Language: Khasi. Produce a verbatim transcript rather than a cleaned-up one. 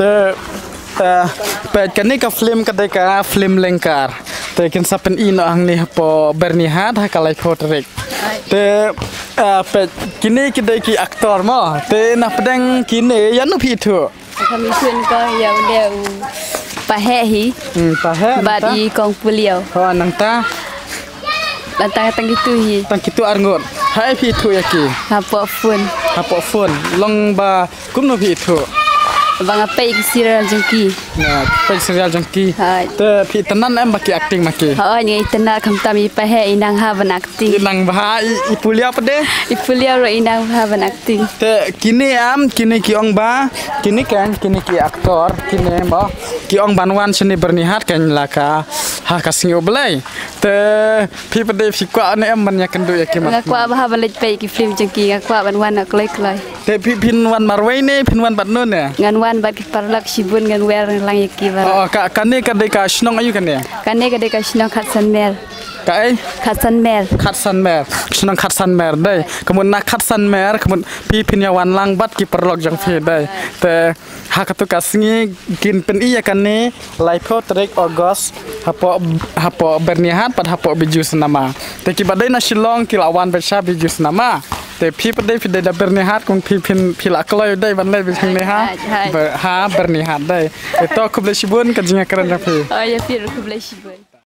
Te, eh, peit kane ka film ka dei ka film Lyngkar. Te kin sa pyni noh hangne hapoh Byrnihat ha ka laiphew tarik. Te, eh, peit kine ki dei ki actor mo. Te na pdeng kine ïano phi ithuh? Kami tun ko ïa u dei u Paheh hi. Hmm, Paheh. Bad nangta? I Kong Puliaw. Ho nangta? Nangta tang kitu hi. Tang kitu arngut. Haei phi ithuh ïa ki? Hapoh phone. Hapoh phone. Long ba kumno phi ithuh? Ba nga peit ki serial jong ki. Nga peit serial jong ki. Hai. Te phi itynnad em ba ki acting ma ki? Hooid, nga itynnad khamtam i Paheh i nang bha ban acting. I nang bha, i, i Puliaw pat de? I Puliaw ruh i nang bha ban acting. Te kine em, kine ki ong ba, kine kan, kine ki actor, kine mo, ki ong ban wan shane Byrnihat kan la ka, ha ka sngi U Blei. Te phi pat de phi kwah ne em ban ïakynduh ïa ki mat? Nga kwah bha ban leit peit ki film jong ki, nga kwah ban wan noh kloi kloi. Te phi phin wan marwei ne, phin wan bad no ne? Ngan wan bad ki paralok shibun, ngan wer lang ïa ki baroh. Oh, ka, kane ka dei ka shnong aïu kane? Kane ka dei ka shnong Khatsanmer. Kaei? Khatsanmer. Khatsanmer. Shnong Khatsanmer dei. Ka mut na Khatsanmer, ka mut phi phin ïa wan lang bad ki paralok jong phi dei. Te ha katu ka sngi kin pyni ïa kane laiphew tarik August hapoh, hapoh Byrnihat bad hapoh Bijou Cinema. Te kiba dei na Shillong ki la wan beit sha Bijou Cinema. Te phi pat dei phi dei da Byrnihat, kong phi phin phi la kloi dei ban leit beit hangne ha. Hai, hai. Ber-, ha Byrnihat dei. Te to khublei shibun ka jingïakren jong phi. Oh, ïa phi ruh khublei shibun.